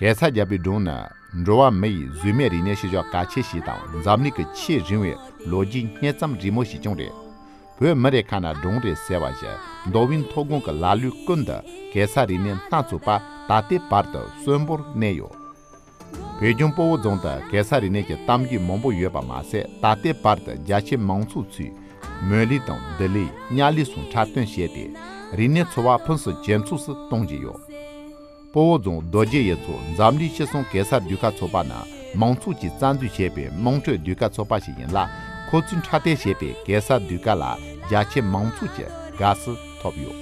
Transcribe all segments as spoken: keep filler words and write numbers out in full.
གེ་སར་རྒྱལ་པོའི་སྒྲུང་ནི་འགྲོ་བ་མི་ཡི་གཟུགས་མེད་རིག་གནས་ཤུལ་བཞག་གལ་ཆེ་ཞིག་དང་འཛམ་གླིང་གི་ཆེས་རིང་བའི་ལོ་རྒྱུས་སྙེ་མཚམས་རིང་མོ་ཞིག་ཀྱང་རེད། བོད་མི་རིགས་ཁ་ནང་སྒྲུང་རེད་ཟེར་བ་བཞིན་མདོ་དབུས་མཐོ་སྒང་གི་ལ་ལུང་ཀུན་ཏུ་གེ་སར་རིག་གནས་སྣ་ཚོགས་པ་ད་ལྟའི་བར་དུ་གསོན་པོར་གནས་ཡོད། བོད་ལྗོངས་སྤོ་བོ་རྫོང་དུ་གེ་སར་རིག་གནས་ཀྱི་གཏམ་རྒྱུད་མང་པོ་ཡོད་པ་མ་ཟད། ད་ལྟའི་བར་དུ་རྒྱ་ཆེ་མང་ཚོགས་ཚོས་མོན་གླིང་དང་ལྡི་ལི། གཉའ་གླིང་སོགས་འཁྲབ་སྟོན་བྱས་ཏེ། རིག་གནས་འཚོ་བ་ཕུན་སུམ་ཇེ་ཚོགས་སུ་གཏོང་བཞིན་ཡོད། སྤོ་བོ་རྫོང་རྡོ་རྗེ་གཡུ་མཚོ་འཛམ་གླིང་སྤྱི་བསང་གེ་སར་ཟློས་གར་ཚོགས་པ་ནི་མང་ཚོགས་ཀྱིས་རྩ་འཛུགས་བྱས་པའི་དམངས་ཁྲོད་ཟློས་གར་ཚོགས་པ་ཞིག་ཡིན་ལ། ཁོ་ཚོས་འཁྲབ་སྟོན་བྱས་པའི་གེ་སར་ཟློས་གར་ལ་རྒྱ་ཆེ་མང་ཚོགས་ཀྱི་དགའ་བསུ་ཐོབ་ཡོད།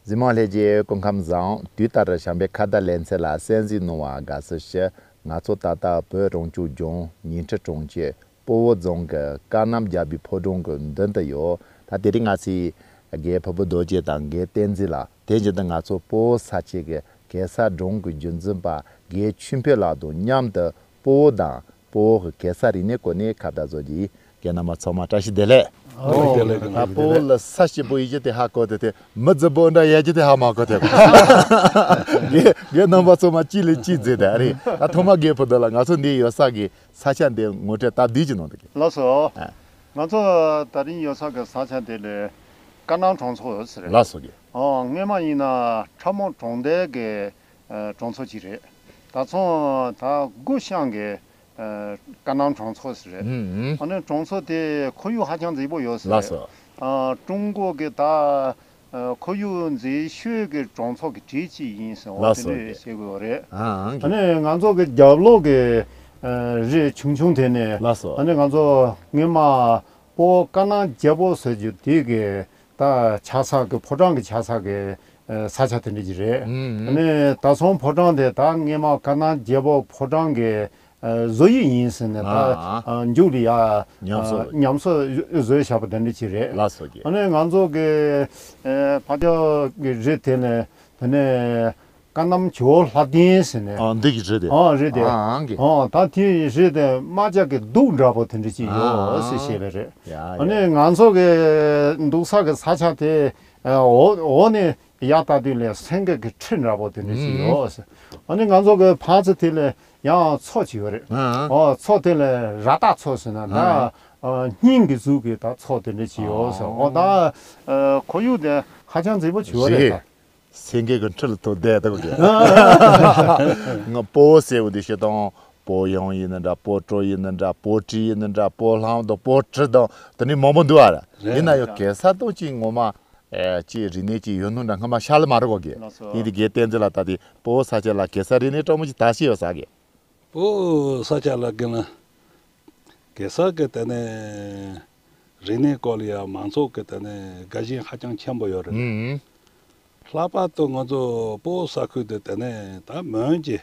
གཟིགས་མོ་ལྷན་རྒྱས་སྐུ་ཁམས་བཟང་། དུས་ལྟར་བྱམས་པའི་ཁ་བརྡ་ལེ་ཚན་ལ་གསན་གཟིགས་གནང་བར་དགའ་བསུ་ཞུ། ང་ཚོ་ད་ལྟ་བོད་རང་སྐྱོང་ལྗོངས་ཉིང་ཁྲི་གྲོང་ཁྱེར་སྤོ་བོ་རྫོང་གི་ཀ་གནམ་རྒྱལ་པོའི་ཕོ་བྲང་གི་མདུན་དུ་ཡོད། ད་དེ་རིང་ང་ཚོས་རྒན་ཕུར་བུ་རྡོ་རྗེ་དང་རྒན་བསྟན་འཛིན་ལགས། དེ་བཞིན་དུ་ང་ཚོ་སྤོ་བོ་ས་ཆའི་གི་གེ་སར་སྒྲུང་གི་རྒྱུན་འཛིན་པ་རྒན་ཆོས་འཕེལ་ལགས་དང་མཉམ་དུ་སྤོ་བོ་དང་སྤོ་བོ་གི་གེ་སར་རིག་གནས་སྐོར་ནས་ཁ་བརྡ་བཟོ་རྒྱུ་ཡིན། རྒན་རྣམ་པ་ཚང་མ་བཀྲ་ཤིས་བདེ་ལེགས། ཨོ། བདེ་ལེགས། ད་སྤོ་བོ་ལ་ས་སྐྱིད་པོ་ཡོད་རྒྱུ་དེ་ཧ་གོ་ཐུབ་དེ། མི་རྫིག་པོ་འདྲ་ཡོད་རྒྱུ་དེ་ཧ་མ་གོ་ཐུབ། རྒན་རྒན་རྣམ་པ་ཚང་མ་གཅིག་ལས་གཅིག་རྫིག་དེ་རེད། ད་ཐོག་མ་རྒན་ཕུར་བུ་ལགས། ང་ཚོ་འདི་ཡོད་ས་གི་ས་ཆ་འདི་ངོ་སྤྲོད་སྟབས་བདེ་ཅིག་གནང་དང་གི། ལགས་སོ། ཨ། ང་ཚོ་ད་རིང་ཡོད་ས་གི་ས་ཆ་འདི་ལ་ཀ་གནམ་གྲོང་ཚོ་ཟེར། ལགས་སོ་གི། ཨོ། སྔོན་མ་ཡིན་ན་ཁྲ་མོ་གྲོང་རྡལ་གི་ཨ་གྲོང་ཚོ་ཅིག་རེད། ད་ཚོང་ད་སྒོ་ཤང་གི་ཨ་ཀ་གནམ་གྲོང་ཚོ་ཟེར་རེད། ཨུམ་ཨུམ། ཨ་ནི་གྲོང་ཚོ་དེ་ཁོར་ཡུག་ཧ་ཅང་མཛེས་པོ་ཡོད་ཟེར། ལགས་སོ། ཨ་ཀྲུང་གོ་གི་ད་ཨ་ཁོར་ཡུག་མཛེས་ཤོས་ཀྱི་གྲོང་ཚོ་གི་གྲས་གཅིག་ཡིན་ཟེར། འོ། ལགས་སོ། དེ་འདྲ་བཤད་དགོས་རེད། ཨ་ཨང་། ཨ་ནི་ང་ཚོ་གི་རྒྱབ་ལོགས་གི་ཨ་རི་ཆུང་ཆུང་དེ་ནས། ལགས་སོ། ཨ་ནི་ང་ཚོ་སྔོན་མ་སྤོ་བོ་ཀ་གནམ་རྒྱལ་པོ་ཟེར་རྒྱུ་དེ་གི་ད་ཆགས་ས་གི་ཕོ་བྲང་གི་ཆགས་ས་གི་ཨ་ས་ཆ་དེ་འདྲ་ཅིག་རེད། ཨུམ་ཨུམ། ཨ་ནི་ད་ཚོང་ཕོ་བྲང་དེ་ད་སྔོན་མ་ཀ་གནམ་རྒྱལ་པོ་ཕོ་བྲང་གི་ཨ་བཟོ་ཡུལ་ཡིན་ཟེར་ནས་ད་ཨ་ཨ་མཇུག་ལ་ཡ་ཉམས་གསོ། ཨ་ཉམས་གསོ་བཟོས་བཞག་པ་དེ་འདྲ་ཅིག་རེད། ལགས་སོ་གི། ཨ་ནི་ང་ཚོ་གི་ཨ་ཕ་ཇོ་གི་རི་དེ་ནས་དེ་ནས་ཀ་གནམ་ཇོ་བོ་ལྷ་ལྡན་ཟེར་ནས། ཨ་འདི་གི་རི་དེ། ཨ་རི་དེ། ཨ་ཨང་གི། ཨ་ད་དེ་རི་དེ་རྨ་བྱ་གི་གདུགས་འདྲ་པོ་དེ་འདྲ་ཅིག་ཡོད་ཨ་ཟེར་བཤད་པ་རེད། ཡ་ཨ་ནི་ཡ། ང་ཚོ་གི་འདུག་ས་གི་ས་ཆ་དེ་ཨ་འོ་འོ་ནས་ཡར་ལྟ་དུས་ལ་སེང་གེ་གི་ཁྲི་འདྲ་པོ་དེ་འདྲ་ཞིག་ཨུམ། ཡོད་ཟེར། ཨ་ནི་ང་ཚོ་གི་ཕར་ཚུར་དེ་ལ་ཡང་མཚོ་ཅིག་ཡོད་རེད། ཨ་ཨ། ཨོ་མཚོ་དེ་ལ་ར་སྟག་མཚོ་ཟེར་ན་ད་ཨ་ཨ་ཨ་སྙིང་གི་གཟུགས་ཀྱི་ད་མཚོ་དེ་འདྲ་ཅིག་ཡོད་ཟེར། ཨོ་ད་ཨ་ཁོར་ཡུག་དེ་ཧ་ཅང་མཛེས་པོ་ཅིག་ཡོད་རེད་ད། རེད། སེང་གེ་གི་ཁྲི་ལ་ཐུག་བསྡད་འདུག་གི། ང་སྤོ་བོ་ཟེར་བ་འདི་བཤད་དང་། སྤོ་གཡང་ཡིན་ན་འདྲ། སྤོ་གྲོ་ཡིན་ན་འདྲ། སྤོ་གྲི་ཡིན་ན་འདྲ། སྤོ་ལྷམ་དང་སྤོ་གྲི་དང་དེ་ནས་མང་པོ་འདུག་ཨ། རེད། ཡིན་ན་ཡང་གེ་སར་དང་གཅིག་ངོ་མ་ཨེ་གཅིག་རིག་གནས་གཅིག་ཡོད་ནོ་འདྲ་སྔ་མ་ཤར་ལ་མ་རེད་གོ་གི། ལགས་སོ། ཡིན་དེ་རྒན་བསྟན་འཛིན་ལགས། ད་དེ་སྤོ་བོ་ས་ཆ་ལ་གེ་སར་རིག་གནས་སྤྲང་མོ་ཅིག་དར་ཞིག་ཡོད་ས་གི། སྤོ་བོ་ས་ཆ་ལ་གི་ན་གེ་སར་གི་དེ་ནས་རིག་གནས་སྐོར་ལ་ཡང་མང་ཚོགས་ཀྱི་དེ་ནས་དགའ་ཞེན་ཧ་ཅང་ཆེན་པོ་ཡོད་རེད། ཨུམ། ལྷག་པར་དུ་ང་ཚོ་སྤོ་བོ་ས་ཁུལ་དེ་དེ་ནས་ད་མོན་གྱི་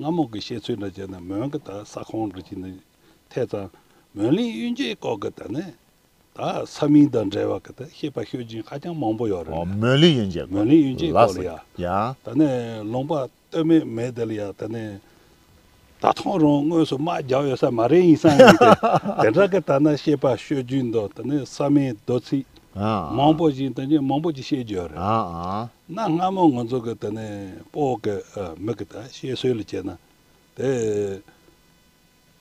སྔ་མོ་གི་བཤད་ཚུལ་འདྲ་བྱས་ན་མོན་གྱི་ད་ས་ཁོངས་འདྲ་བྱས་ནས་ཐད་ཙང་མོན་གླིང་གཡུལ་འགྱེད་སྐོར་གྱི་དེ་ནས་ད་ས་མིང་དང་འབྲེལ་བ་གི་ད་བཤད་པ་ཤོད་རྒྱུན་ཧ་ཅང་མང་པོ་ཡོད་རེད། ཨོ་མོན་གླིང་གཡུལ་འགྱེད་སྐོར། མོན་གླིང་གཡུལ་འགྱེད་སྐོར་ལ་ཡ། ཡ། ད་ནས་ལུང་པ་སྟོད་སྨད་མེད་དེ་ལ་ཡ་ད་ནས། ད་ཐེངས་རང་དངོས་སུ་དམག་རྒྱག་ཡོད་ས་མ་རེད། ཡིན་ས་ཡིན་ཏེ། དེ་འདྲ་གི་ད་ན་བཤད་པ་ཤོད་རྒྱུན་དང་དེ་ནས་ས་མིང་བསྡུ་ཚིག་ཨ་མང་པོ་ཞིག་དེ་ནས་མང་པོ་ཅིག་བཤད་རྒྱུ་ཡོད་རེད། ཨ་ཨ། ན་སྔ་མོ་ང་ཚོ་གི་དེ་ནས་སྤོ་གི་ཨ་མི་གི་ད་བཤད་སྲོལ་ལ་བྱས་ན་དེ་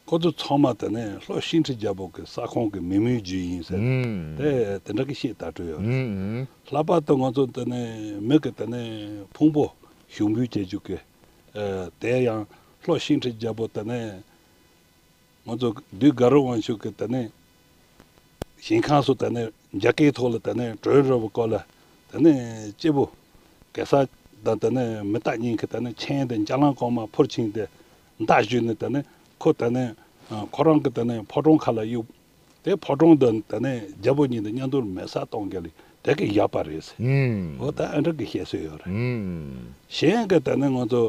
ཁོ་ཚོ་ཚང་མ་དེ་ནས་ལྷོ་ཤིང་ཁྲི་རྒྱལ་པོ་གི་ས་ཁོངས་གི་མི་མོའི་རྒྱུད་ཡིན་ཟེར། ཨུམ། དེ་དེ་འདྲ་གི་བཤད་ད་སྤྲོད་ཡོད་རེད། ཨུམ། ལྷག་པར་དུ་ང་ཚོ་དེ་ནས་མི་གི་དེ་ནས་ཕུང་པོ་ཞུགས་འབུལ་བྱེད་རྒྱུ་གི་ཨ་དེ་ཡང་ལྷོ་ཤིང་ཁྲི་རྒྱལ་པོ་དེ་ནས་ང་ཚོ་བདུད་དགའ་རབ་དབང་ཕྱུག་གི་དེ་ནས་ཞིང་ཁམས་སུ་དེ་ནས་རྒྱ་སྐད་ཐོག་ལ་དེ་ནས་གྲོལ་རབས་སྐོར་ལ་དེ་ནས་སྐྱེས་བུ་གེ་སར་དང་དེ་ནས་མི་རྟ་གཉིས་ཀྱིས་དེ་ནས་མཆན་དེ་འཇའ་ལམ་གོང་མར་འཕུར་ཕྱིན་ཏེ་མདའ་གཞུས་ནས་དེ་ནས་ཁོ་དེ་ནས་ཁོ་རང་གི་དེ་ནས་ཕོ་བྲང་ཁ་ལ་གཡུགས། དེ་ཕོ་བྲང་དུ་དེ་ནས་རྒྱལ་པོ་གཉིས་དང་མཉམ་དུ་མེ་སྲེག་གཏོང་གི་ལས་དེ་གི་བཞག་པ་རེད་ཟེར། ཨུམ། འོ་ད་ཨ་འདྲ་གི་བཤད་སྲོལ་ཡོད་རེད། ཨུམ། གཞན་གི་དེ་ནས་ང་ཚོ་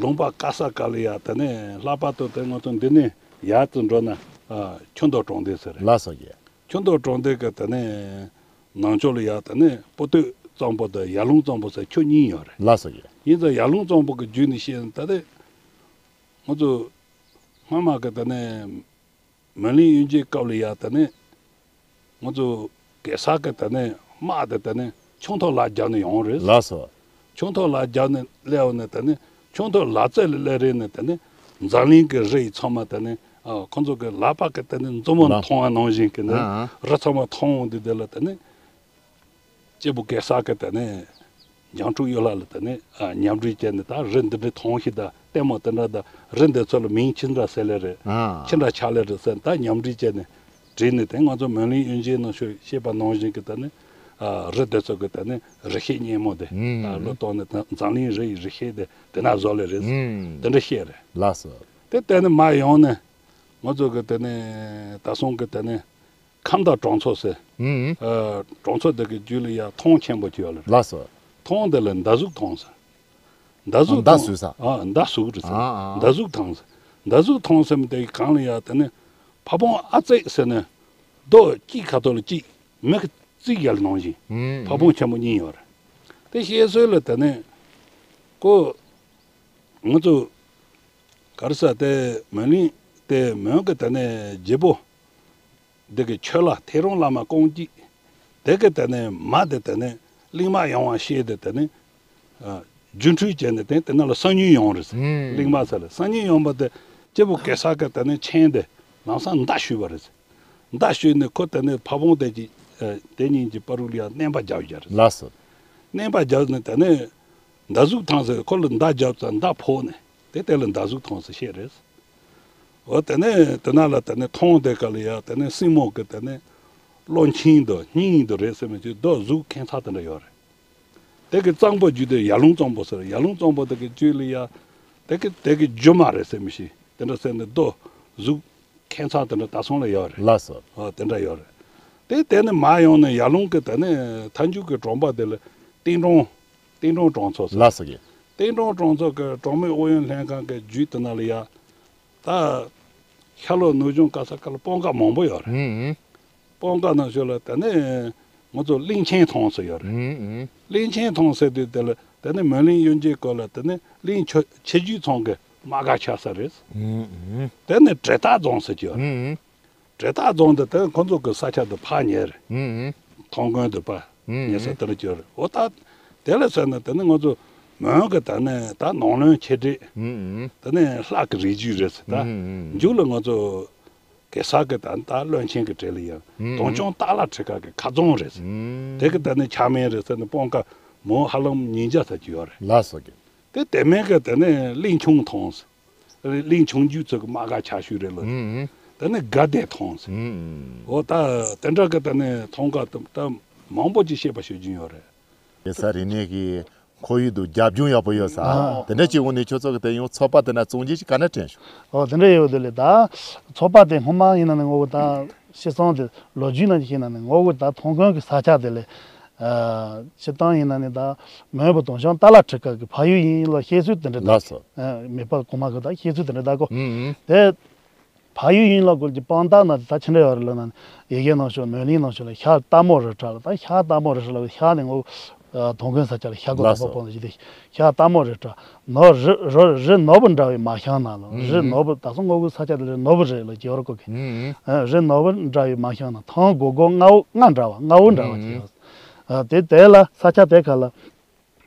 ལུང་པ་དཀར་ས་དཀར་ལ་ཡ་དེ་ནས་ལྷག་པར་དུ་དེ་ང་ཚོ་འདི་ནས་ཡར་དུ་འགྲོ་ན་ཨ་ཆུ་མདོ་གྲོང་སྡེ་ཟེར་རེད། ལགས་སོ་ཡ། ཆུ་མདོ་གྲོང་སྡེ་གི་དེ་ནས་ནང་ཕྱོགས་ལ་ཡ་དེ་ནས་སྤོ་སྟོད་གཙང་པོ་དང་ཡར་ལུང་གཙང་པོ་ཟེར་ཆུ་གཉིས་ཡོད་རེད། ལགས་སོ་ཡ། ཡིན་ཙང་ཡར་ལུང་གཙང་པོ་གི་བརྒྱུད་ནས་བཤད་ན་ད་དེ་ང་ཚོ་སྔ་མ་གི་དེ་ནས། མོན་གླིང་གཡུལ་འགྱེད་སྐབས་ལ་ཡ་དེ་ནས་ང་ཚོ་གེ་སར་གི་དེ་ནས་དམག་དེ་དེ་ནས་ཆུ་མདོ་ལ་རྒྱབ་ནས་ཡོང་རེད། ལགས་སོ། ཆུང་ཐོག་ལ་རྒྱབ་ནས་སླེབས་ནས་དེ་ནས་ཆུང་ཐོག་ལ་རྩེ་ལ་སླེབས་རེས་ནས་དེ་ནས་འཛམ་གླིང་གི་རི་ཡི་ཚང་མ་དེ་ནས་ཨ་ཁོང་ཚོ་གི་ལག་པ་གི་དེ་ནས་མཛུབ་མོ་ལ། མཐོང་བ་ནང་བཞིན་གི་ནས་ཨ་རི་ཚང་མ་མཐོང་འོང་དུས་དེ་ལ་དེ་ནས་སྐྱེས་བུ་གེ་སར་གི་དེ་ནས་འཇང་ཕྲུག་གཡུ་ལྷ་ལ་དེ་ནས་ཨ་མཉམ་འབྲེལ་བྱས་ནས་ད་རི་འདི་འདྲའི་མཐོང་ཤིག་ད་ལྟད་མོ་དེ་འདྲ་ད་རི་འདི་ཚོ་ལ་མིང་ཅི་འདྲ་ཟེར་ལེ་རེད། ཨ་ཅི་འདྲ་ཆགས་ལེ་རེད་ཟེར་ད་མཉམ་འབྲེལ་བྱས་ནས་བྲིས་ནས་དེ་ང་ཚོ་མོན་གླིང་གཡུལ་འགྱེད་ནང་ཤོད་བཤད་པ་ནང་བཞིན་གི་དེ་ནས་ཨ་རི་དེ་ཚོ་གི་དེ་ནས་རི་ཤེད་སྙན་མོ་དེ་ཨ་བློས་གཏོང་ནས་ད་འཛམ་གླིང་རི་ཡི་རི་ཤེད་དེ་དེ་ན་བཟོ་ལེ་རེད། དེ་འདྲ་བཤད་རེད། ལགས་སོ། དེ་དེ་ནས་མར་ཡོང་ནས་ང་ཚོ་གི་དེ་ནས་ད་སོང་གི་དེ་ནས་ཁམས་དྭངས་གྲོང་ཚོ་ཟེར། ཨུམ། ཨ་གྲོང་ཚོ་དེ་གི་རྒྱུད་ལ་ཡ་ཐང་ཆེན་པོ་ཅིག་ཡོད་ལེ་རེད། ལགས་སོ། ཐང་དེ་ལ་མདའ་གཟུགས་ཐང་ཟེར། མདའ་གཟུགས་མདའ་ཐང་། གཟུགས་ས། ཨ་མདའ་གཟུགས་རེད་ཟེར། ཨ་ཨ། མདའ་གཟུགས་ཐང་ཟེར། མདའ་གཟུགས་ཐང་ཟེར་མི་དེ་གི་སྒང་ལ་ཡ་དེ་ནས་ཕ་བོང་ཨ་ཙེ་ཟེར་ནས་རྡོ་གཅིག་ཁ་ཐོག་ལ་གཅིག་མི་གི་རྩིག་ཡར་ནང་བཞིན་ཨུམ། ཕ་བོང་ཆེན་པོ་གཉིས་ཡོད་རེད། དེ་བཤད་སྲོལ་ལ་དེ་ནས་ཀོ་ང་ཚོ་ག་རེ་ཟེར་དེ་མོན་གླིང་དེ་མོན་གི་དེ་ནས་རྒྱལ་པོ་འདི་གི་ཆོས་ལ་ཐེག་རོང་བླ་མ་ཀོང་ཅི་དེ་གི་དེ་ནས་མ་དེ་དེ་ནས་གླིང་དམག་ཡོང་བ་ཤེས་ཏེ་དེ་ནས་ཨ་རྒྱུ་འཕྲུལ་བྱས་ནས་དེ་དེ་ན་ལ་གསང་ཉུལ་ཡོང་རེད་ཟེར། ཨུམ། གླིང་དམག་ཟེར་ལ་གསང་ཉུལ་ཡོང་བ་དེ་སྐྱེས་བུ་གེ་སར་གི་དེ་ནས་མཆན་དེ་ལམ་སང་མདའ་གཞུས་པ་རེད་ཟེར། མདའ་གཞུས་ནས་ཁོ་དེ་ནས་ཕ་བོང་དེ་གི་ཨ་དེ་གཉིས་ཀྱི་བར་དུ་ལ་ཡ་མནན་པ་རྒྱབ་རྒྱབ་རེད་ཟེར། ལགས་སོ། མནན་པ་རྒྱབ་ནས་དེ་ནས་མདའ་གཟུགས་ཐང་ཟེར་ཁོ་ལ་མདའ་རྒྱབ་ཙང་མདའ་ཕོག་ནས་དེ་དེ་ལ་མདའ་གཟུགས་ཐང་ཟེར་བཤད་རེད། འོ་དེ་ནས་དེ་ན་ལ་དེ་ནས་ཐང་དེ་ག་ལ་ཡ་དེ་ནས་སྲིན་མོ་གི་དེ་ནས་གློ་མཆིན་དུ་སྙིང་དུ་རེད་ཟེར་མི་ཅིག་རྡོ་གཟུགས་ཁེངས་ཚ་དེ་འདྲ་ཡོད་རེད། དེ་གི་གཙང་པོ་རྒྱུད་དེ་ཡར་ཀླུང་གཙང་པོ་ཟེར་ཡར་ཀླུང་གཙང་པོ་དེ་གི་རྒྱུད་ལ་ཡ་དེ་གི་དེ་གི་རྒྱུ་མ་རེད་ཟེར་མི་ཤེས་དེ་འདྲ་ཟེར་ནས་རྡོ་གཟུགས་ཁེངས་ཚ་དེ་འདྲ་ད་སོང་ལ་ཡོད་རེད། ལགས་སོ། ཨ་དེ་འདྲ་ཡོད་རེད། དེ་དེ་ནས་མར་ཡོང་ནས་ཡར་ཀླུང་གི་དེ་ནས་མཐའ་མཇུག་གི་གྲོང་པ་དེ་ལ་ཏིང་གྲོང་ཏིང་གྲོང་གྲོང་ཚོ་ཟེར། ལགས་སོ་གི། ཏིང་གྲོང་གྲོང་ཚོ་གི་གྲོང་མི་ཨུ་ཡོན་ལྷན་ཁང་གི་རྒྱུད་དེ་ན་ལ་ཡ་ད་ཤར་ལྷོ་ནུབ་བྱང་ག་ས་ག་ལ་སྤང་ཁ་མང་པོ་ཡོད་རེད། ཨུ་ཨུ། སྤང་ཁ་ནང་ཤོད་ལ་དེ་ནས་ང་ཚོ་གླིང་ཆེན་ཐང་ཟེར་ཡོད་རེད། ཨུ་ཨུ། གླིང་ཆེན་ཐང་ཟེར་དུས་དེ་ལ་དེ་ནས་མོན་གླིང་གཡུལ་འགྱེད་སྐོར་ལ་དེ་ནས་གླིང་ཆེ་ཆེ་རྒྱུད་ཚང་གི་དམག་སྒར་ཆགས་ས་རེད། ཨུ་ཨུ། དེ་ནས་བྲེ་སྟག་རྫོང་ཟེར་གྱི་ཡོད་རེད། ཨུ་ཨུ། བྲེ་སྟག་རྫོང་དེ་དེ་ཁོ་ཚོ་གི་ས་ཆ་དེ་ཕར་ཉེ་རེད། ཨུ་ཨུ། ཐང་དགོན་དེ་ཕར་ཨུ་ཨུ། ཉེ་ས་དེ་ལ་གྱུར་རེད། འོ་ད་དེ་ལ་ཟེར་ན་དེ་ནི་ང་ཚོ་མོན་གི་ད་ནི་ད་ནང་བློན་ཆེ་གྲས་ཨུ་ཨུ། དེ་ནི་ལྷ་གི་རིགས་རྒྱུད་རེད་ཟེར་ད། ཨུ་ཨུ། མཇུག་ལ་ང་ཚོ་གེ་སར་གི་ད་ད་བློན་ཆེན་གི་གྲས་ལ་ཡང་ཨུ་ཨུ། དུང་སྐྱོང་སྟག་ལྷ་ཁྲི་ཁ་གི་ཁ་རྫོང་རེད་ཟེར། ཨུ་ཨུ། དེ་གི་ད་ནི་ཆགས་མིང་རེད་ཟེར་ནི་སྤང་ཁ་མོན་ཧ་ལམ་ཉིས་བརྒྱ་ཙམ་ཅིག་ཡོད་རེད། ལགས་སོ་གི། དེ་དེ་མིན་གི་དེ་ནི་གླིང་ཆུང་ཐང་ཟེར། གླིང་ཆུང་རྒྱུད་ཚོ་གི་དམག་སྒར་ཆགས་ཤུལ་རེད་ལོ། ཨུ་ཨུ། དེ་ནི་དགའ་ལྡན་ཐང་ཟེར། ཨུ་ཨུ། འོ་ད་དེ་འདྲ་གི་དེ་ནི་ཐང་ག་དེ་ད་མང་པོ་ཅིག་བཤད་པ་ཤོད་རྒྱུ་ཡོད་རེད། གེ་སར་རིག་གནས་ཀྱི་ཁོར་ཡུག་ཏུ་རྒྱབ་ལྗོངས་ཡག་པོ་ཡོད་ས། ཨ། དེ་འདྲ་ཅིག་འོང་ནས་ཁྱོད་ཚོ་གི་དེ་ཡང་ཚོགས་པ་དེ་ན་བཙོང་རྒྱུ་ཅིག་ག་འདྲ་དྲན་བྱུང་། ཨོ་དེ་འདྲ་ཡོད་དེ་ལས་ད་ཚོགས་པ་དེ་སྔོན་མ་ཡིན་ན་ནི་ངོ་བོ་ད་ཤི་སོང་དེ་ལོ་རྒྱུས་ནང་བཤད་ན་ནི་ངོ་བོ་ད་ཐང་དགོན་གི་ས་ཆ་དེ་ལས། ཨ། སྤྱིར་བཏང་ཡིན་ན་ནི་ད་མོན་བུ་དུང་ཤང་ཏ་ལ་ཁྲི་ཁ་གི་ཕ་ཡུལ་ཡིན་ལ་བཤད་ཚུལ་དེ་འདྲ་ད། ལགས་སོ། ཨ། མེས་པོ་གོང་མ་གི་ད་བཤད་ཚུལ་དེ་འདྲ་ད་གོ། ཨུ་ཨུ། དེ་ཕ་ཡུལ་ཡིན་ལ་གོ་གི་དཔང་རྟགས་ན་ད་ཆི་འདྲ་ཡོད་རེད་ལབ་ན་ཡི་གེ་ནང་ཤོག་མོན་གླིང་ནང་ཤོག་ལ་ཤར་སྟག་མོ་རི་བྲག་ལ་ད་ཤར་སྟག་མོ་རི་བྲག་ལ་ཤར་ནས་ངོ་ཨ་ཐང་དགོན་ས་ཆ་ལ་ཤར་གོ། ལགས་སོ། དང་པོ་པོ་ལ་ཞིག་དེ་ཤར་སྟག་མོ་རི་བྲག་ནོར་རི་རི་རི་ནོར་བུ་འདྲ་བའི་མ་ཤང་ན་ལ་ཨུ་ཨུ། རི་ནོར་བུ་ད་སོ་ངོ་གི་ས་ཆ་དེ་ལ་ནོར་བུ་རི་ལ་རྒྱལ་བར་གོ་གི། ཨུ་ཨུ། ཨ། རི་ནོར་བུ་འདྲ་བའི་མ་ཤང་ན་ཐང་སྒོར་སྒོར་རྔ་བོ་རྔ་འདྲ་བ་རྔ་བོ་འདྲ་བ་ཅིག་ཡོད། ཨ། དེ་དེ་ལ་ས་ཆ་དེ་ཁ་ལ་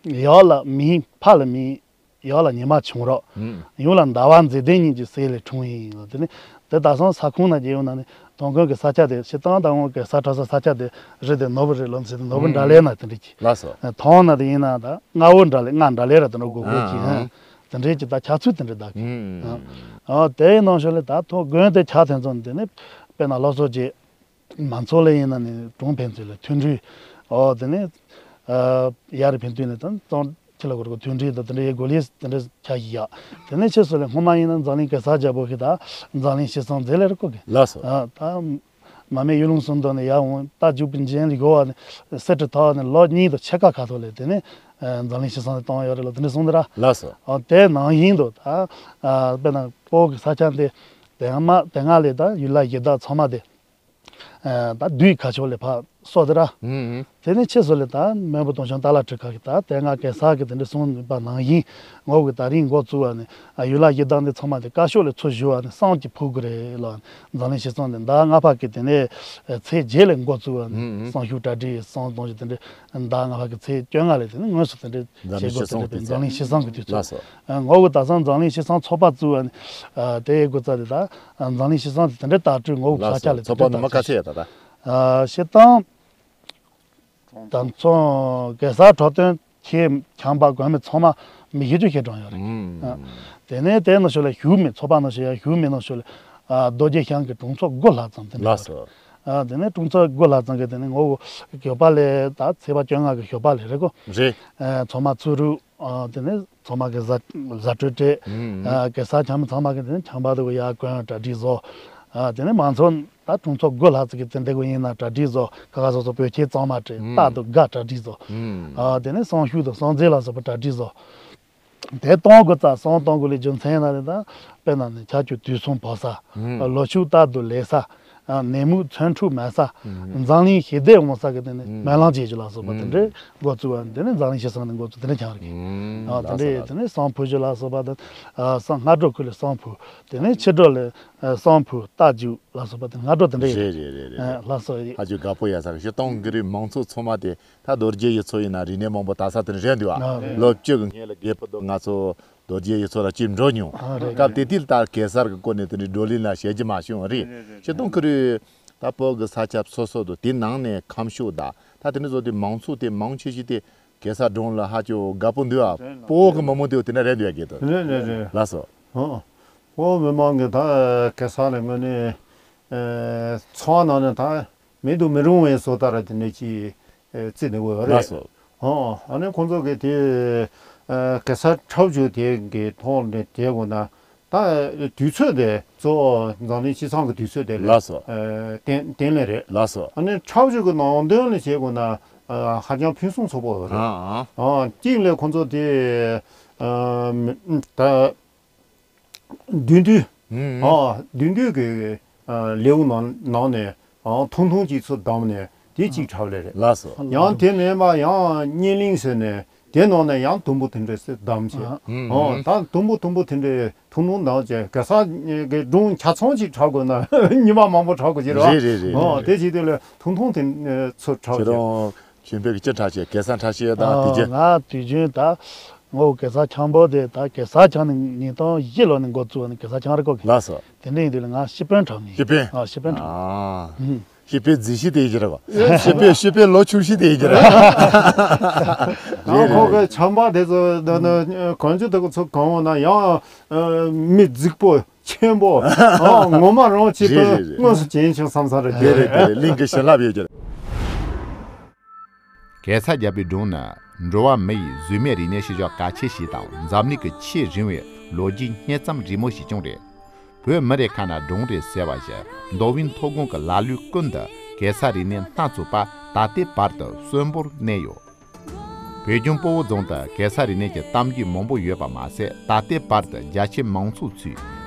ཡག་ལ་མིན་ཕ་ལ་མིན་ཡག་ལ་ཉི་མ་བྱུང་རོགས། ཨུ། ཡུལ་ལ་ཟླ་བ་མཛེས་ལྡན་གཉིས་ཀྱི་སྲས་ལས་འཁྲུངས་ཡིན་ལ་དེ་ནི་དེ་ད་སོང་ས་ཁོངས་ན་རྒྱལ་ཡོད་ན་ནི་ཐང་དགོན་གྱི་ས་ཆ་དེ་ཕྱི་ཐང་དང་ངོ་གི་ས་ཁྲ་ས་ས་ཆ་དེ་རི་དེ་ནོར་བུ་རི་ལོ་ཟེར་ཏེ་ནོར་བུ་འདྲ་ལས་ན་དེ་འདྲ་གྱི། ལགས་སོ། ཨ། ཐང་ན་དེ་ཡིན་ན་ད་རྔ་བོ་འདྲ་ལས་རྔ་འདྲ་ལས་ར་དེ་འདྲ་གོ་གོ་གི། ཨ། ཨ། དེ་འདྲའི་གྱི་ད་ཆགས་ཚུལ་དེ་འདྲ་ད་གི། ཨ། ཨ། དེའི་ནང་ཤོག་ལས་ད་ཐང་དགོན་དེ་ཆགས་ཐེན་ཚོ་དེ་ནི་དཔེར་ན་ལོ་སོ་རྗེས། མང་ཚོགས་ལ་ཡིན་ན་ནི་གྲོང་ཕན་ཚུན་ལ་མཐུན་སྒྲིལ། ཨོ་དེ་ནས་ཨ་ཡར་ཕན་ཚུན་ལ་དང་གཙང་ཁྱི་ལ་གོ་ར་གོ་མཐུན་སྒྲིལ་དང་དེ་འདྲའི་གོ་ལེ་དེ་འདྲ་ཆགས་ཡི་ཡ། དེ་ནས་ཕྱིས་སུ་ལ་སྔོན་མ་ཡིན་ན་འཛམ་གླིང་གེ་སར་རྒྱལ་པོ་ཞིག་དང་འཛམ་གླིང་ཕྱི་སོང་མཛད་ལེ་ར་གོ་གི། ལགས་སོ། ཨ་ད་མ་སྨད་གཡུ་ལུང་སུམ་མདོ་ནས་ཡར་འོང་རྟ་རྒྱུག་པའི་འཇིན་ལི་གོ་བ་ནས་སེ་ཏྲི་ཐོག་ནས་ལོ་གཉིས་དང་ཕྱེད་ཀ་ཁ་ཐོག་ལས་དེ་ནས་ཨ་འཛམ་གླིང་ཕྱི་སོང་ནས་བཏང་ཡོད་རེད་ལ་དེ་འདྲ་གསུངས་འདུག་ར། ལགས་སོ། ཨ་དེ་ནང་བཞིན་དུ་ད་ཨ་དཔེར་ན་བོད་ཀྱི་ས་ཆ་འདི་དེ་སྔ་མ་དེ་སྔ་ལས་ད་ཡུལ་ལྷ་གཞི་བདག་ཚང་མ་དེ། ཨ་ད་བདུད་ཁ་ཕྱོགས་ལས་ཕར་ སོགས་དེ་ར། དེ་ནས་ཕྱིས་སུ་ལས་ད་མོན་བུ་སྟོང་ཆེན་ཏཱ་ལ་ཁྲི་ཁ་གི་ད་དེ་སྔ་གེ་སར་གི་དེ་འདྲ་གསུངས་པ་ནང་བཞིན་ངོ་བོ་གི་ད་རིང་འགོ་བཙུགས་པ་ནས་ཡུལ་ལྷ་གཞི་བདག་འདི་ཚང་མ་དེ་བཀའ་ཤོག་ལས་ཚུར་ཞུ་བ་ནས་བསང་ཅིག་ཕུལ་དགོས་རེད་ལ། འཛམ་གླིང་ཕྱི་བསང་དེ་ཟླ་ལྔ་པ་གི་དེ་ནས་ཚེས་བརྒྱད་ལས་འགོ་བཙུགས་པ་ནས་བསང་ཞུ་གྲ་སྒྲིག་བསང་གཏོང་ཞུ་དེ་འདྲ་ཟླ་ལྔ་པ་གི་ཚེས་བཅོ་ལྔ་ལས་དེ་ནས་དངོས་སུ་དེ་འདྲ་བྱེད་འཛམ་གླིང་ཕྱི་བསང་གི་དུས་ཚོད། འཛམ་གླིང་ཕྱི་བསང་གི་དུས་ཚོད། ངོ་བོ་ད་སང་འཛམ་གླིང་ཕྱི་བསང་ཚོགས་པ་བཙུགས་པ་ནས་དེ་ཡི་འགོ་རྩ་དེ་ད་འཛམ་གླིང་ཕྱི་བསང་དེ་དེ་འདྲ་དར་ཁྲོད་ངོ་བོ་ལགས་ས་སོ། ཆ་ལས་དེ་ཚོགས་པ་འདི་མ་དཀའ་ཚེ་ཡ་ད་ད། ཨ་ཤེས་དང་། དང་ཚོང་གེ་སར་གྲོ་སྟོན་ཁྱེད་བྱམས་པ་དགོན་མི་ཚང་མ་མི་བཞི་བཅུ་ཞིག་གྲོངས་ཡོད་རེད། ཨ། དེ་ནས་དེ་ནང་ཤོག་ལ་ཞུ་མི་ཚོགས་པ་ནང་ཤོག་ཡ་ཞུ་མི་ནང་ཤོག་ལ་ཨ་རྡོ་རྗེ་ཤང་གི་གྲོང་ཚོ་དགུ་ལྷག་ཙམ་དེ་འདྲ་ལགས་ཡོད་རེད། སོ། ཨ་དེ་ནས་གྲོང་ཚོ་དགུ་ལྷག་ཙམ་གི་དེ་ནས་ངོ་བོ་ཞོགས་པ་ལས་ད་ཚེས་པ་བཅོ་ལྔ་གི་ཞོགས་པ་ལས་རེད་གོ། རེད། ཨ་ཚང་མ་ཚུ་རུ་ཨ་དེ་ནས། ཚང་མ་གི་བཟའ་བཟའ་སྤྲོད་སྤྲད། ཨ་གེ་སར་བྱམས་ཚང་མ་གི་དེ་ནས་བྱམས་པ་དེ་གི་ཡར་གོན་གྲ་སྒྲིག་བཟོ། ཨ་དེ་ནས་མང་ཚོགས་ད་གྲོང་ཚོ་དགུ་ལྷག་ཙམ་གི་དེ་འདྲ་གི་ཡིན་ན་གྲ་སྒྲིག་བཟོ་ཁ་ཁ་སོ་སོ་བོད་ཆས་གཙང་མ་སྤྲས་རྟ་དང་སྒ་གྲ་སྒྲིག་བཟོ། ཨ་དེ་ནས་བསང་ཞུ་དང་བསང་རྫས་ལ་སོགས་པ་གྲ་སྒྲིག་བཟོ། དེ་གཏོང་དགོས་ཙང་བསང་གཏོང་དགོས་ལས་རྒྱུ་མཚན་ཡིན་ན་དེ་ད་དཔེར་ན་ནི་ཆར་ཆུ་དུས་གསུམ་བབས་ས། ལོ་ཕྱུགས་རྟག་ཏུ་ལེགས་ས། ནད་མུག་མཚོན་འཁྲུག་མེད་ས། འཛམ་གླིང་ཞི་བདེ་འོང་ས་གི་དེ་ནི་སྨོན་ལམ་བྱེད་རྒྱུ་ལ་སོགས་པ་དེ་འདྲའི་འགོ་བཙུགས་པ་དེ་ནི་འཛམ་གླིང་ཕྱི་བསང་ནི་འགོ་བཙུགས་དེ་འདྲ་ཆགས་རེད། ཨ་དེ་འདྲའི་དེ་ནི་བསང་ཕུལ་རྒྱུ་ལ་སོགས་པ་དང་། བསང་སྔ་དྲོ་ཁུལ་ལ་བསང་ཕུལ། དེ་ནི་ཕྱི་དྲོ་ལ་བསང་ཕུལ་རྟ་རྒྱུག་ལ་སོགས་པ་དེ་སྔ་དྲོ་དེ་འདྲ་ཡོད་རེད། རེད་རེད་རེད། ལགས་སོ། ཧ་ཅང་དགའ་པོ་ཡ་ས་གི་སྤྱིར་བཏང་གི་རིགས་མང་ཚོགས་ཚང་མ་དེ། ད་རྡོ་རྗེ་ཡི་མཚོ་ཡིན་ན་རིག་གནས་མང་པོ་དར་ས་དེ་འདྲ་རེད་འདུག་ཨ། ལོ་བཅུ་གི་སྔོན་ལ་རྒད་པོ་དང་ང་ཚོ་རྡོ་རྗེ་ཡི་མཚོ་ལ་ཅིག་འགྲོ་མྱོང་། ཨ་རེད། སྐབས་དེ་དུས་ལ་ད་གེ་སར་གི་སྐོར་ནས་དེ་འདྲའི་བགྲོ་གླེང་ལ་བཤད་རྒྱུ་མ་བྱུང་རེད། རེད་རེད་རེད། སྤྱིར་བཏང་ཁུ་རུ་ད་བོད་ཀྱི་ས་ཆ་སོ་སོ་དང་དེ་ནང་ནས་ཁམས་ཕྱོགས་དང་ད་དེ་འདྲ་བཟོ་དུས་མང་ཚོགས་དེ་མང་ཆེ་ཤོས་དེ་གེ་སར་སྒྲུང་ལ་ཧ་ཅང་དགའ་པོ་འདུག་ཨ། དཔའ་བོ་གི་མི་མང་དེ་དེ་འདྲ་རེད་འདུག་ཨ། གེ་དོ། རེད་རེད་རེད། ལགས་སོ། ཨོ། དཔའ་བོ་མི་མང་གི་ད་གེ་སར་ལ་དངོས་གནས་ཚོར་བ་ནང་ནས་ད། མེད་དུ་མི་རུང་བའི་བཟོ་ལྟར་དེ་འདྲ་ཅིག་ཨེ་བརྩིས་ནས་འོས་རེད། ལགས་སོ། ཨོ་ཨ་ནི་ཁོང་ཚོ་གིས་དེ་ཨ་གེ་སར་འཁྲབ་ཆུ་དེ་གི་ཐོག་ནས་དེ་དགོས་ན་ད་དུས་ཚོད་དེ་གཙོ་བོ་འཛམ་གླིང་སྤྱི་བསང་གི་དུས་ཚོད་དེ་ལ་ལགས་སོ། ཨ་བརྟེན་བརྟེན་ལས་རེད། ལགས་སོ། ཨ་ནི་འཁྲབ་ཆུ་གི་ནང་དོན་ལ་བྱེད་དགོས་ན་ཨ་ཧ་ཅང་ཕུན་སུམ་ཚོགས་པོ་རེད། ཨ་ཨ། ཨ་གཅིག་ལས་ཁོང་ཚོ་དེ་ཨ་མི་ད། བདུད་འདུལ། ཨ་བདུད་འདུལ་གྱི་ཨ་ལེའུ་ནང་ནང་ནས་ཨ་ཐུང་ཐུང་ཅིག་ཚུར་བདམས་ནས་དེ་གཅིག་འཁྲབ་ལེ་རེད། ལགས་སོ། ཡང་དེ་མིན་པ་ཡང་བརྙན་གླིང་ཟེར་ནས་དེ་ནང་ནས་ཡང་དུམ་བུ་དེ་འདྲ་ཟེར་བདམས་བྱས། ཨ་ད་དུམ་བུ་དུམ་བུ་དེ་འདྲ་ཐུང་ཐུང་བདམས་བྱས་གེ་སར་གྱི་སྒྲུང་ཆ་ཚང་ཅིག་འཁྲབ་དགོས་ན་ཉི་མ་མང་པོ་འཁྲབ་དགོས་ཀྱི་རེད་བ། རེད་རེད་རེད། ཨ་དེ་བྱེད་དུས་ལ་ཐུང་ཐུང་དེ་ཚུར་འཁྲབ་བྱས། ཁྱོད་རང་ཆོས་འཕེལ་གྱི་ཅི་འཁྲབ་བྱས་གེ་སར་འཁྲབ་བྱས་དང་དེ་རྗེས། ང་དུས་རྒྱུན་ད་ངོ་བོ་གེ་སར་འཁྱམ་པོ་དེ་ད་གེ་སར་འཁྱམ་ནི་ཉིས་སྟོང་བཞི་ལོ་ནས་འགོ་བཙུགས་ནས་གེ་སར་འཁྱམ་རེ་ཀོ་གི། ལགས་སོ། དེ་འདྲ་ཡིན་དུས་ལ་ང་ཤེས་དཔོན་འཁྲབ་ནི། ཤེས་དཔོན། ཨ་ཤེས་དཔོན་འཁྲབ། ཨ་ཧུམ། ཤེས་དཔོན་རྫི་ཤེས་དེ་ཡིན་གྱི་རེད་བ། ཤེས་དཔོན་ཤེས་དཔོན་ལོ་ཆུང་ཤེས་དེ་ཡིན་གྱི་རེད། ཡང་ཁོ་གི་འཁྱམ་པ་དེ་ཚོ་འདི་ནི་གང་ཅི་དེ་ཚོ་གང་འོང་ན་ཡང་མི་རྫིག་པོ། ཆེན་པོ། ཨ་ངོ་མ་རང་ཆེད་དུ། རེད་རེད་རེད། དངོས་སུ་བྱིན་ཞིང་བསམ་ས་རེད། རེད་རེད་རེད། གླིང་གི་བྱིན་རླབས་ཡོད་ཀྱི་རེད། གེ་སར་རྒྱལ་པོའི་སྒྲུང་ནི་འགྲོ་བ་མི་ཡི་གཟུགས་མེད་རིག་གནས་ཤུལ་བཞག་གལ་ཆེ་ཞིག་དང་འཛམ་གླིང་གི་ཆེས་རིང་བའི་ལོ་རྒྱུས་སྙེ་མཚམས་རིང་མོ་ཞིག་ཀྱང་རེད། བོད་མི་རེ་ཁ་ན་སྒྲུང་རེད་ཟེར་བ་བཞིན་མདོ་དབུས་མཐོ་སྒང་གི་ལ་ལུས་ཀུན་ཏུ་གེ་སར་རིག་གནས་སྣ་ཚོགས་པ་ད་ལྟའི་བར་དུ་གསོན་པོར་གནས་ཡོད། བོད་ལྗོངས་སྤོ་བོ་རྫོང་དུ་གེ་སར་རིག་གནས་ཀྱི་གཏམ་རྒྱུད་མང་པོ་ཡོད་པ་མ་ཟད། ད་ལྟའི་བར་དུ་རྒྱ་ཆེ་མང་ཚོགས་ཚོས་